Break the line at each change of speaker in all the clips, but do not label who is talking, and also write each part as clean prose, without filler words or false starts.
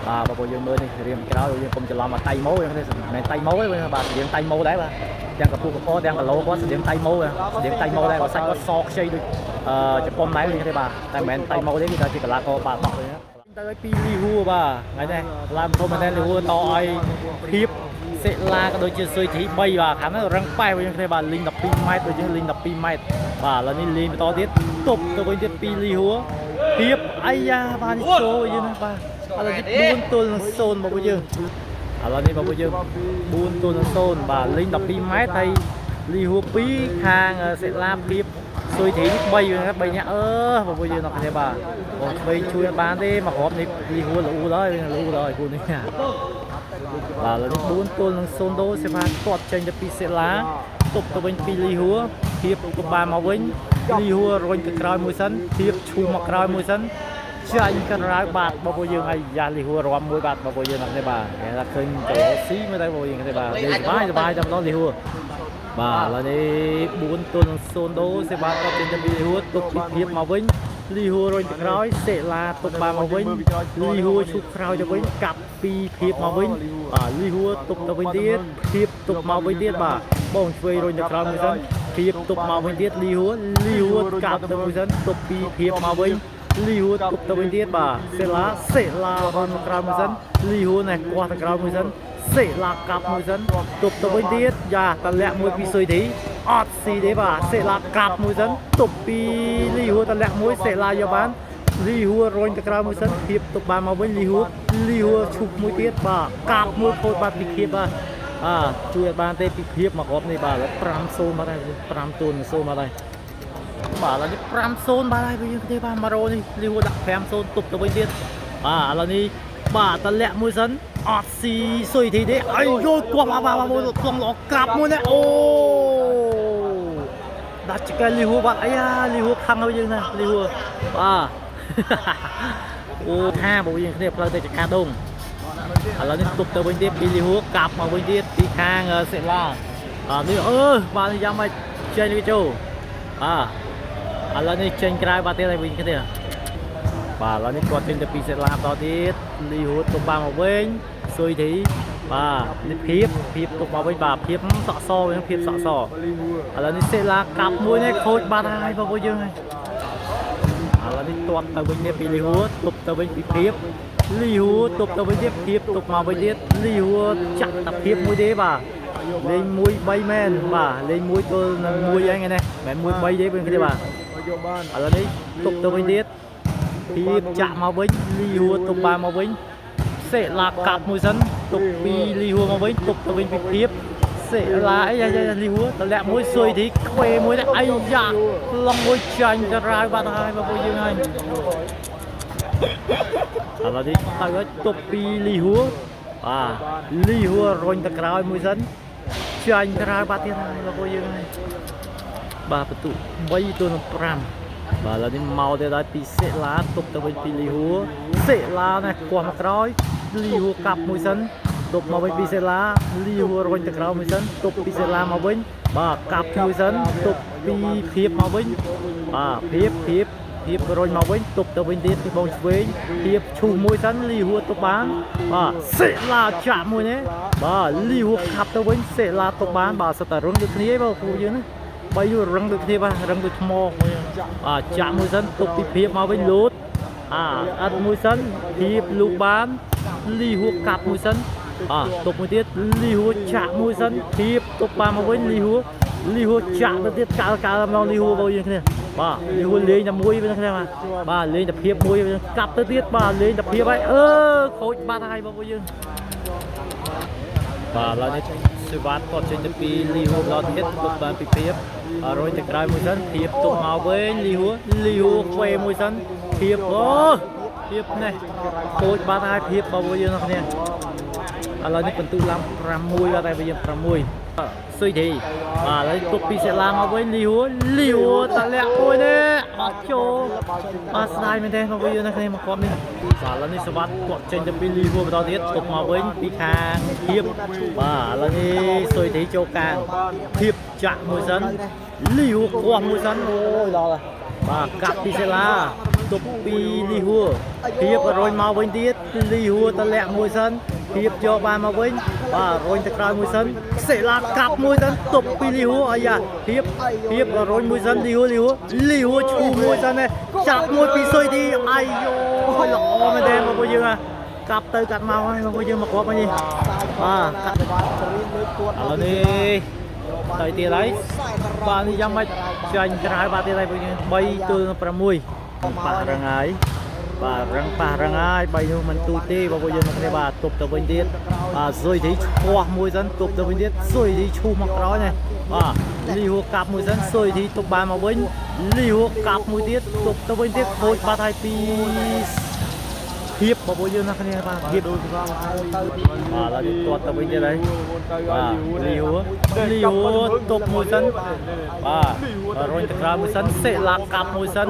បាទបងប្អូនយើងមើលនេះរៀមក្រោយយើងកុំច្រឡំមកតៃម៉ូយើងនេះមិនមែនតៃម៉ូទេបាទរៀងតៃម៉ូដែរបាទទាំងកពុះកកទាំងគីឡូគាត់ស្តៀងតៃម៉ូស្តៀងតៃម៉ូដែរបាទសាច់គាត់សខ្ចីដូចអឺជប៉ុនដែរនេះទេបាទតែមិនមែនតៃម៉ូទេគឺថាជាកីឡាករបាល់បោះវិញទៅឲ្យពីលីហួរបាទថ្ងៃនេះឡើងធំមែនទេលីហួរតឲ្យភាពសិលាក៏ដូចជាស៊ុយធី3បាទខាងហ្នឹងរឹងប៉ែវិញគ្នាបាទលីង12ម៉ែត្រដូចយើងលីង12ម៉ែត្របាទឥឡូវនេះលីងបន្តទៀតទប់ទៅវិញទៀតពីលីហួរភាពអាយ៉ាបាទនេះចូលយើងណាបាទឥឡូវនេះ4ទល់នឹង0មកវិញយើងឥឡូវនេះមកវិញយើង4ទល់នឹង0បាទលីង12ម៉ែត្រហើយលីហួរ2ខាងសិលាភាពស៊ុយធីនេះ3វិញ3នាក់អឺបងប្អូនយើងនៅគ្នាបាទបងឆ្វេងជួយអត់បានទេមកគ្រាប់នេះលីហួរលូដល់លូដល់គូនេះ បាទឥឡូវនេះ4ទល់នឹង0ដូសេវ៉ាទាត់ចេញទៅពីសេឡាទប់ទៅវិញពីលីហួរធៀបទៅបានមកវិញលីហួររុញទៅក្រោយមួយសិនធៀបឈូមកក្រោយមួយសិនចាញ់ក្រៅបាទបងប្អូនយើងឲ្យយ៉ាលីហួររំមួយបាទបងប្អូនយើងនេះបាទគេថាឃើញចូលស៊ីមើលទៅបងប្អូនយើងនេះបាទលេងសบายសบายតែម្ដងលីហួរបាទឥឡូវនេះ4ទល់នឹង0ដូសេវ៉ាទាត់ចេញទៅពីលីហួរទប់ពីធៀបមកវិញលីហួររុញទៅក្រោយសេឡាទប់បានមកវិញលីហួរឈូក្រោយទៅវិញកាប់ពីធៀបមកវិញបាទលីហួរទប់ទៅវិញទៀតធៀបទប់មកវិញទៀតបាទបងឆ្វេងរុញទៅក្រោយមួយសិនធៀបទប់មកវិញទៀតលីហួរលីហួរកាប់ទៅមួយសិនទប់ពីធៀបមកវិញលីហួរទប់ទៅវិញទៀតបាទសេឡាសេឡារុញមកក្រោយមួយសិនលីហួរណែគាស់ទៅក្រោយមួយសិនសេឡាកាប់មួយសិនទប់ទៅវិញទៀតយ៉ាតម្លាក់មួយពីស៊ុយធីអត់ស៊ីទេបាទសេឡាកាប់មួយសិនទប់ពីលីហួរតម្លាក់មួយសេឡាយកបានលីហួររុញទៅក្រោយមួយសិនធៀបទប់បានមកវិញលីហួរលីហួរឈប់មួយទៀតបាទកាប់មួយខូចបាត់ពីធៀបបាទបាទជួយឲ្យបានទេពីធៀបមកគ្រាប់នេះបាទ5-0មកដែរ5ទល់0មកដែរបាទឥឡូវនេះ5-0បាទហើយយើងទេបាទ100នេះលីហួរដាក់5-0ទប់ទៅវិញទៀតបាទឥឡូវនេះបាទតម្លាក់មួយសិនអត់ស៊ីស៊ុយធីទេអីយល់គាត់បាទបាទមួយខ្លងល្អកាប់មួយនេះអូដាក់ឆ្កែលីហួរបាទអាយ៉ាលីហួរខឹងហើយយើងណាលីហួរបាទ អូថាបើយើងគ្នាផ្លូវទៅចកាដងឥឡូវនេះទប់ទៅវិញទៀតពីលីហួរកាប់មកវិញទៀតពីខាងសិលាបាទនេះអឺបាទនេះយ៉ាងម៉េចចេញវាចូលបាទឥឡូវនេះចេញក្រៅបាទទៀតហើយវិញគ្នាបាទឥឡូវនេះគាត់ចេញទៅពីសិលាបន្តទៀតលីហួរទប់បានមកវិញស៊ុយធីបាទនេះភៀបភៀបទប់មកវិញបាទភៀបសក់សវិញភៀបសក់សឥឡូវនេះសិលាកាប់មួយនេះខូចបាត់ហើយបងប្អូនយើងហើយ ឥឡូវនេះទាត់ទៅវិញនេះពីលីហួរទប់ទៅវិញពីភៀបលីហួរទប់ទៅវិញទៀតភៀបទប់មកវិញទៀតលីហួរចាក់តែភៀបមួយទេបាទលេង1 3មែនបាទលេង1ទល់នឹង1អីហ្នឹងនេះមិនមែន1 3ទេវិញគ្នាបាទ
យកបាន
ឥឡូវនេះទប់ទៅវិញទៀតភៀបចាក់មកវិញលីហួរទប់បានមកវិញសេឡាកាប់មួយសិនទប់ពីលីហួរមកវិញទប់ទៅវិញពីភៀបសេឡាអីយ៉ាលីហួរតម្លាក់មួយស៊ុយទីខ្វេមួយនេះអីយ៉ាឡងមួយចាញ់ទៅរាយបាត់ហើយបងប្អូនយើងហើយ ឥឡូវនេះទៅហើយទប់ពីលីហួរបាទលីហួររុញទៅក្រោយមួយសិនចាញ់ក្រៅបាត់ទៀតហើយបងប្អូនយើងហើយបាទបន្ទុ3ទល់នឹង5បាទឥឡូវនេះមកទៀតហើយពីសិលាទប់ទៅវិញពីលីហួរសិលាណាគាស់មកក្រោយលីហួរកាប់មួយសិនទប់មកវិញពីសិលាលីហួររុញទៅក្រោយមួយសិនទប់ពីសិលាមកវិញបាទកាប់មួយសិនទប់ពីភៀបមកវិញបាទភៀបភៀប ធៀបរុញមកវិញទប់ទៅវិញទៀតពីបងឆ្វេងធៀបឈូសមួយសិនលីហួរទប់បានបាទសិលាចាក់មួយនេះបាទលីហួរខាប់ទៅវិញសិលាទប់បានបាទសិតតែរឹងដូចគ្នាឯងបងគ្រូយើងណាបីយរឹងដូចគ្នាបាទរឹងដូចថ្មបាទចាក់មួយសិនទប់ពីភៀបមកវិញលូតអាអត់មួយសិនធៀបលូកបានលីហួរកាប់មួយសិនបាទទប់មួយទៀតលីហួរចាក់មួយសិនធៀបទប់បានមកវិញលីហួរលីហួរចាក់ទៅទៀតកាល់កាល់ម្ដងលីហួរបងយើងគ្នាបាទលីហួរលេងតែមួយវិញគ្នាបាទបាទលេងតែភាពមួយវិញកាប់ទៅទៀតបាទលេងតែភាពហើយអឺខូចបាត់ហើយបងប្អូនយើងបាទឥឡូវនេះសេវ៉ាត់គាត់ចេញទៅពីលីហួរដល់ទៀតទប់បានពីភាពរុញទៅក្រោយមួយសិនភាពទប់មកវិញលីហួរលីហួរខ្វេមួយសិនភាពអូភាពនេះខូចបាត់ហើយភាពបងប្អូនយើងគ្នាឥឡូវនេះបន្ទុឡើង6បាត់ហើយយើង6ស៊ុយធីបាទឥឡូវទុកពីសេឡាមកវិញលីហួរលីហួរតលាក់មួយនេះអត់ចូលបាទស្ដាយមែនទេមកវិញយើងគ្នាមកគាត់នេះបាទឥឡូវនេះសវັດគាត់ចេញទៅពីលីហួរបន្តទៀតទុកមកវិញពីខាងធៀបបាទឥឡូវនេះស៊ុយធីចូលកាងធៀបចាក់មួយសិនលីហួរគាស់មួយសិនអូយដល់ហើយបាទកាប់ពីសេឡា ទប់ពីលីហួរភាពរុញមកវិញទៀតលីហួរតម្លាក់មួយសិនភាពយកបានមកវិញបាទរុញទៅក្រោយមួយសិនសេឡាកាប់មួយសិនទប់ពីលីហួរអាយ៉ាភាពភាពរុញមួយសិនលីហួរលីហួរលីហួរឈូមួយសិនណាចាប់មួយពីសុយទីអាយយោល្អមែនទេបងប្អូនយើងអាកាប់ទៅកាត់មកហើយបងប្អូនយើងមកគ្រាប់មកនេះបាទកាត់
រៀងលើគាត់
ឥឡូវនេះទៅទៀតហើយបាទនេះយ៉ាងម៉េចចាញ់ក្រៅបាទទៀតហើយពួកយើង3ទល់នឹង6ប៉ះរឹងហើយបាទរឹងប៉ះរឹងហើយ3នោះមិនទូទេបងប្អូនយើងមកគ្នាបាទទប់ទៅវិញទៀតបាទស៊ុយធីឈ្ោះមួយសិនទប់ទៅវិញទៀតស៊ុយធីឈូសមកក្រោយនេះបាទលីហួរកាប់មួយសិនស៊ុយធីទប់បានមកវិញលីហួរកាប់មួយទៀតទប់ទៅវិញទៀតខូចបាត់ហើយពីភាពបងប្អូនយើងណាគ្នាបាទភាព
ដូចស្វាម
ទៅ
បាទឥឡូវនេះទាត់ទៅវិញទៀតហើយបាទលីហួរលីហួរទប់មួយសិនបាទរុញទៅក្រោយមួយសិនសេឡាកាប់មួយសិន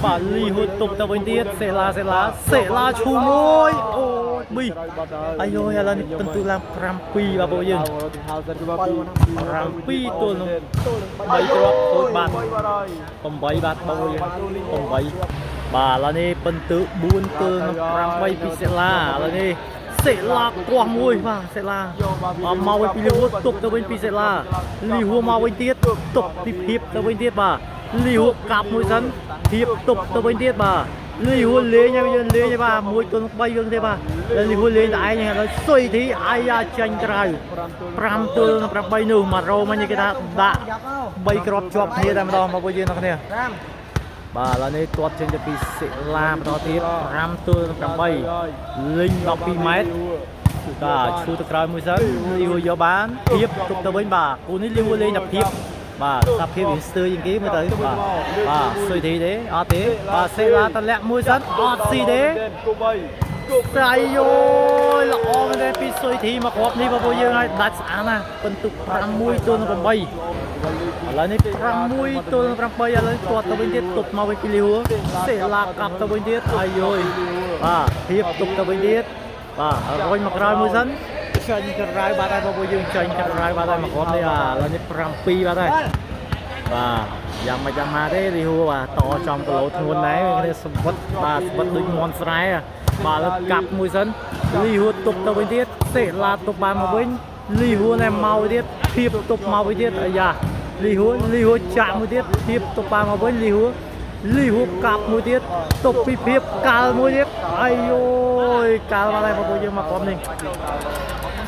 បាទលីហួរទប់ទៅវិញទៀតសេឡាសេឡាសេឡាឈូមួយអូយប៊ីអាយយឥឡូវនេះពិន្ទុឡើង7បាទពួកយើង7ទល់នឹង3គ្រាប់ខូចបាត់8បាទបងប្អូនយើង8បាទឥឡូវនេះពិន្ទុ4ទល់នឹង8ពីសេឡាឥឡូវនេះសេឡាកោះមួយបាទសេឡាអមមកវិញពីលីហួរទប់ទៅវិញពីសេឡាលីហួរមកវិញទៀតទប់ពីភាពទៅវិញទៀតបាទលីហួរកាប់មួយសិនភាពទប់ទៅវិញទៀតបាទលីហួរលេងហើយយើងលេងហើយបាទ1ទល់នឹង3យើងទេបាទលីហួរលេងតែឯងហើយសុយធីអាយ៉ាចាញ់ក្រៅ5ទល់នឹង8នោះមករោមិញគេថាដាក់3គ្រាប់ជាប់គ្នាតែម្ដងមកពួកយើងទាំងគ្នា
5
បាទឥឡូវនេះទាត់ចេញទៅពីសិលាបន្តទៀត5ទល់នឹង8លីង12ម៉ែត្របាទឈូទៅក្រោយមួយសិនលីហួរយកបានភាពទប់ទៅវិញបាទគូនេះលីហួរលេងតែភាពបាទថាភាពវាស្ទើរជាងគេមើលទៅបាទបាទសុយធីទេអត់ទេបាទសិលាតម្លាក់មួយសិនអត់ស៊ីទេ
គូ3គូ
ស្រ័យយោយល្អមែនទេពីសុយធីមកគ្រាប់នេះបងប្អូនយើងឲ្យដាច់ស្អាតណាស់ពិន្ទុ6ទល់នឹង8ឥឡូវនេះ6ទល់នឹង8ឥឡូវទាត់ទៅវិញទៀតទប់មកវិញពីលីហួរសេឡាកាប់ទៅវិញទៀតអាយយបាទភាពទប់ទៅវិញទៀតបាទរុញមកក្រោយមួយសិនចេញក្រៅបាត់ហើយបងប្អូនយើងចេញក្រៅបាត់ហើយមកគ្រាប់នេះអាឥឡូវនេះ7បាត់ហើយបាទយ៉ាងមិនយ៉ាងម៉ាទេលីហួរបាទតចំគីឡូធ្ងន់ដែរគ្នាស្វិតបាទស្វិតដូចមន់ស្រែបាទឥឡូវកាប់មួយសិនលីហួរទប់ទៅវិញទៀតសេឡាទប់បានមកវិញលីហួរណែមកទៀតភាពទប់មកវិញទៀតអាយ៉ាលីហួរលីហួរចាក់មួយទៀតភាពទប់បានមកវិញលីហួរលីហួរកាប់មួយទៀតទប់ពីភាពកាល់មួយទៀតអាយយកាល់មកហើយបងប្អូនយើងមកក្រុមនេះ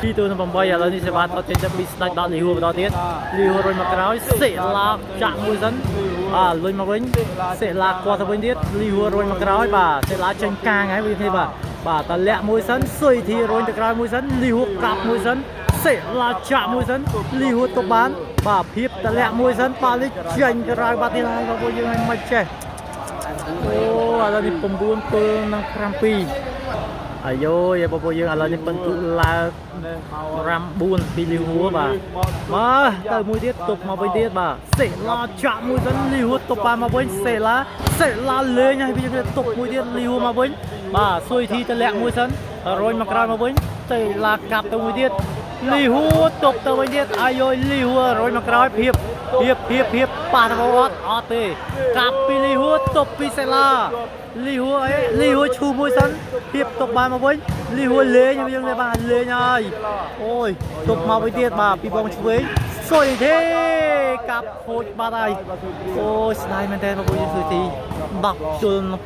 2ទល់នឹង8ឥឡូវនេះសេបាតអត់ចេញទៅពីស្ដាច់ដល់លីហួរបន្តទៀតលីហួររុញមកក្រោយសេឡាចាក់មួយសិនបាទលុញមកវិញសេឡាគាត់ទៅវិញទៀតលីហួររុញមកក្រោយបាទសេឡាចេញកាងហើយវិញគ្នាបាទបាទតលាក់មួយសិនសុយធីរុញទៅក្រោយមួយសិនលីហួរកាប់មួយសិនសេឡាចាក់មួយសិនលីហួរទប់បានបាទភាពតលាក់មួយសិនបាទនេះចេញក្រោយបាទទៀតហើយបងប្អូនយើងឲ្យមិនចេះអូឥឡូវនេះ9ទល់នឹង7អាយយបងប្អូនយើងឥឡូវនេះពិន្ទុឡើង 9ពីលីហួរបាទមកទៅមួយទៀតទប់មកវិញទៀតបាទសេឡាចាក់មួយសិនលីហួរទប់បានមកវិញសេឡាសេឡាលេងហើយវាទប់មួយទៀតលីហួរមកវិញបាទស៊ុយធីតម្លាក់មួយសិនរុញមកក្រោយមកវិញសេឡាកាប់ទៅមួយទៀតលីហួរទប់ទៅវិញទៀតអាយយលីហួររុញមកក្រោយភាពភាពភាពភាពប៉ះទៅអត់អត់ទេកាប់ពីលីហួរទប់ពីសេឡាលីហួរអីលីហួរឈូមួយសិនភាពទប់បានមកវិញលីហួរលេងយើងនេះបាទលេងហើយអូយទប់មកវិញទៀតបាទពីបងឆ្វេងសុយទេកាប់ខូចបាត់ហើយអូយស្ដាយមែនតើបងប្អូនយើងសុយទី10ទល់នឹង7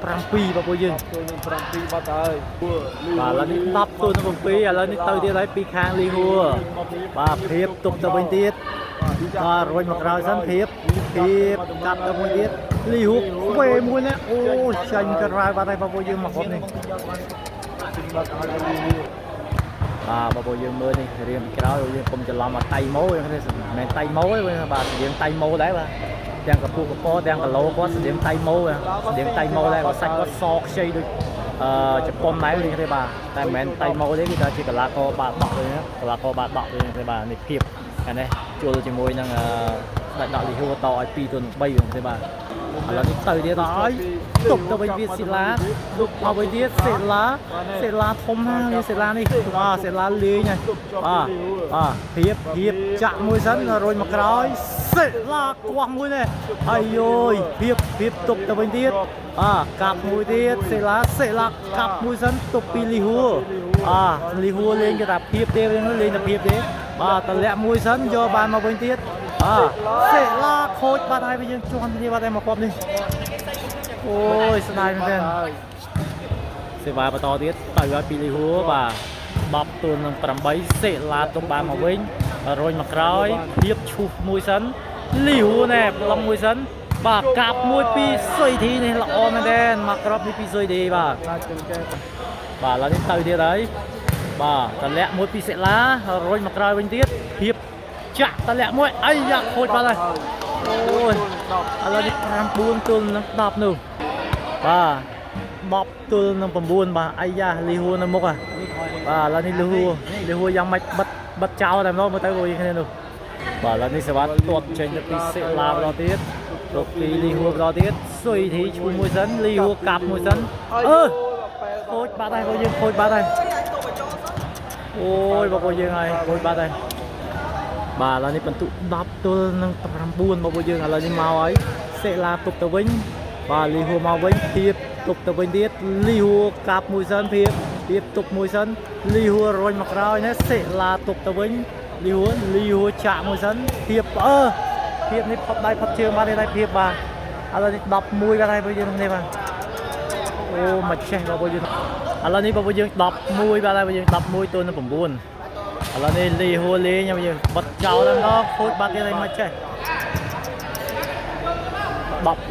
បងប្អូនយើង
ទល់នឹង7បាត់ហើយ
បាទឥឡូវនេះ10ទល់នឹង7ឥឡូវនេះទៅទៀតហើយពីខាងលីហួរបាទភាពទប់ទៅវិញទៀតបាទរុញមកក្រោយសិនភាពភាពកាប់ទៅមួយទៀតលីហួរខ្វេមួយនេះអូចាញ់ក្រៅបាត់ហើយបងប្អូនយើងមកក្រុមនេះបាទបងប្អូនយើងមើលនេះរៀងក្រោយយើងកុំច្រឡំមកតៃម៉ូយើងនេះមិនមែនតៃម៉ូទេបាទរៀងតៃម៉ូដែរបាទទាំងកពុះកកទាំងគីឡូគាត់ស្តៀងតៃម៉ូស្តៀងតៃម៉ូដែរគាត់សាច់គាត់សខ្ចីដូចអឺជប៉ុនដែរនេះទេបាទតែមិនមែនតៃម៉ូទេគឺថាជាកីឡាករបាល់ដកវិញកីឡាករបាល់ដកវិញទេបាទនេះភាពអានេះជួលជាមួយនឹងស្ដេចដកលីហួរតឲ្យ2ទល់3វិញទេបាទឥឡូវនេះទៅទៀតហើយទប់ទៅវិញវាស៊ីឡាលុបមកវិញទៀតសេឡាសេឡាធំណាស់នេះសេឡានេះបាទសេឡាលេងហើយបាទបាទភាពភាពចាក់មួយសិនរុញមកក្រោយសេ សេឡាគាស់មួយនេះអាយយភាពភាពទុកទៅវិញទៀតបាទកាប់មួយទៀតសេឡាសេឡាកាប់មួយសិនទុកពីលីហួរអាលីហួរលេងគេថាភាពទេលេងតែភាពទេបាទតម្លាក់មួយសិនយកបានមកវិញទៀតបាទសេឡាខូចបាត់ហើយយើងជន់គ្នាបាត់ហើយមកគ្រាប់នេះអូយស្ដាយមែនទែនសេវាបន្តទៀតទៅឲ្យពីលីហួរបាទ10ទល់នឹង8សេឡាទុំបានមកវិញរុញមកក្រោយភាពឈូសមួយសិនលីហួរណែប្លង់មួយសិនបាទកាប់មួយពីសុយធីនេះល្អមែនទែនមកគ្រាប់នេះពីសុយធីបាទ
ដាច់ជើងកែ
បាទឥឡូវនេះទៅទៀតហើយបាទតម្លាក់មួយពីសិលារុញមកក្រោយវិញទៀតភាពចាក់តម្លាក់មួយអីយ៉ាខូចបាត់ហើយអូយឥឡូវនេះ9ទល់នឹង10នោះបាទ10ទល់នឹង9បាទអីយ៉ាលីហួរនៅមុខហ่ะបាទឥឡូវនេះលីហួរលីហួរយ៉ាងម៉េចបិទបិទចោលតែម្ដងមើលទៅពួកយើងគ្នានោះបាទឥឡូវនេះសេវ៉ាត់ទាត់ចេញទៅពីសិលាម្ដងទៀតទៅពីលីហួរម្ដងទៀតសុយធីឈូមួយសិនលីហួរកាប់មួយសិនអឺ ខូចបាត់ហើយបងយើងខូចបាត់ហើយអូយបងប្អូនយើងហើយខូចបាត់ហើយបាទឥឡូវនេះបន្ទុក10ទល់នឹង9បងប្អូនយើងឥឡូវនេះមកហើយសេឡាទុកទៅវិញបាទលីហួរមកវិញភាពទុកទៅវិញទៀតលីហួរកាប់មួយសិនភាពភាពទុកមួយសិនលីហួររុញមកក្រោយណាសេឡាទុកទៅវិញលីហួរលីហួរចាក់មួយសិនភាពអឺភាពនេះផុតដៃផុតជើងបាត់ទេដៃភាពបាទឥឡូវនេះ11បាត់ហើយបងយើងនេះបាទ អូមកចេះបងប្អូនយើងឥឡូវនេះបងប្អូនយើង11បាទហើយបងយើង11ទល់នឹង9ឥឡូវនេះលីហួរលេងបងយើងបិទចោលតែម្ដងខូចបាត់ទៀតហើយមកចេះ12បាត់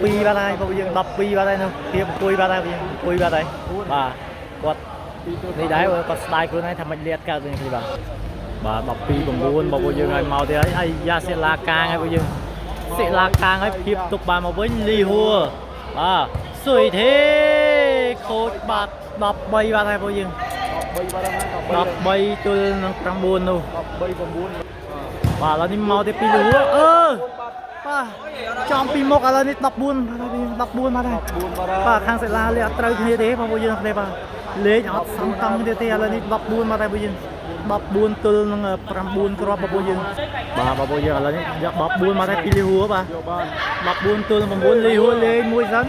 ហើយបងប្អូនយើង12បាត់ហើយនោះភាពអង្គុយបាត់ហើយបងយើងអង្គុយបាត់ហើយបាទគាត់នេះដែរគាត់ស្ដាយខ្លួនឯងថាមិនលាតកើតវិញគ្នាបាទបាទ12 9បងប្អូនយើងឲ្យមកទៀតហើយអាយ៉ាសិលាកាងហើយបងយើងសិលាកាងហើយភាពទុកបានមកវិញលីហួរបាទសុយទេខូចបាត់13បាត់ហើយបងយើង
13បាត់ហើយ
13ទល់នឹង9នោះ
13 9
បាទឥឡូវនេះមកទី2លហួរអឺបាទចំពីមុខឥឡូវនេះ14បាទ14បាត់ហើយ
14បាត់ហើយ
បាទខាងសិលាលេងអត់ត្រូវគ្នាទេបងប្អូនយើងគ្នាបាទលេងអត់សំតង់គ្នាទេឥឡូវនេះ14បាត់ហើយបងយើង14ទល់នឹង9គ្រាប់បងប្អូនយើងបាទបងប្អូនយើងឥឡូវនេះយក14មកតែពីលីហួរបាទ
យកបាន
14ទល់នឹង9លីហួរលេងមួយសិន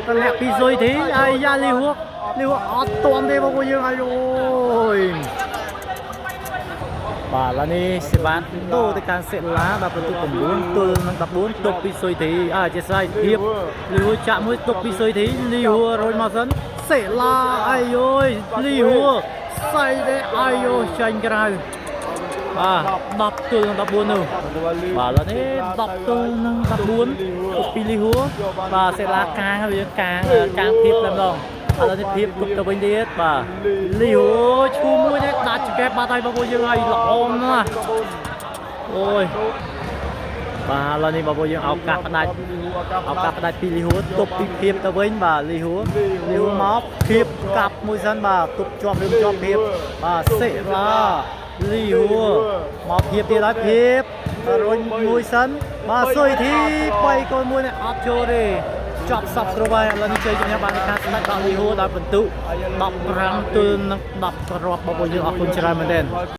តម្លាក់ពីសុយធីអាយ៉ាលីហួរលីហួរអត់ទាន់ទេបងប្អូនយើងអាយអូយបាទឥឡូវនេះសេវ៉ានដូរទៅកាន់សិលាដល់បន្ទុក9ទល់នឹង14ទុកពីសុយធីអើជាស្រ័យភាពលីហួរចាក់មួយទុកពីសុយធីលីហួររុញមកសិនសិលាអាយអូយលីហួរសៃទេអាយអូចាញ់ក្រៅបាទ10ទល់នឹង14នោះ បាទឥឡូវនេះ10ទល់នឹង14ទុកពីលីហួរបាទសេឡាកាងវាកាងកាងភាពតែម្ដងឥឡូវនេះភាពទុកទៅវិញទៀតបាទលីហួរឈូមួយនេះដាច់ចង្កេះបាត់ហើយបងប្អូនយើងហើយល្អណាស់អូយបាទឥឡូវនេះបងប្អូនយើងឱកាសផ្ដាច់ឱកាសផ្ដាច់ពីលីហួរទប់ពីភាពទៅវិញបាទលីហួរលីហួរមកភាពកាប់មួយសិនបាទទប់ជាប់ឬជាប់ភាពបាទសេឡាលីហួរមកភាពទៀតហើយភាពរុញមួយសិនបាទសុយធី3កូន1នេះអត់ចូលទេចប់សពគ្រប់ហើយឥឡូវនេះជ័យជំនះបានในការស្ដាច់ដល់លីហួរដោយពិន្ទុ15ទល់នឹង10គ្រាប់បងប្អូនយើងអរគុណច្រើនមែនទែន។